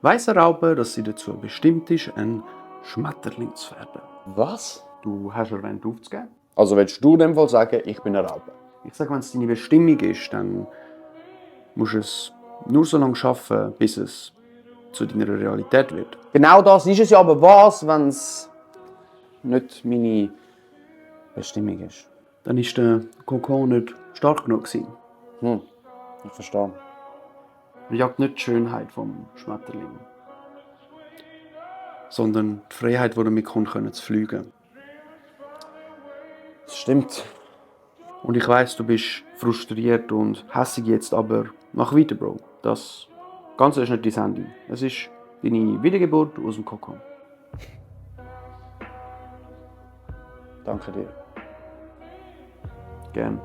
Weiss eine Raupe, dass sie dazu bestimmt ist, ein Schmetterling zu werden? Was? Du hast erwähnt, aufzugeben. Also willst du in dem Fall sagen, ich bin eine Raupe? Ich sage, wenn es deine Bestimmung ist, dann musst du es nur so lange schaffen, bis es zu deiner Realität wird. Genau das ist es ja, aber was, wenn es nicht meine Bestimmung ist? Dann ist der Kokon nicht stark genug gewesen. Ich verstehe. Er jagt nicht die Schönheit vom Schmetterling, sondern die Freiheit, die damit kommt, zu fliegen. Das stimmt. Und ich weiss, du bist frustriert und hässig jetzt, aber mach weiter, Bro. Das Ganze ist nicht dein Handy. Es ist deine Wiedergeburt aus dem Kokon. Danke dir. Gern.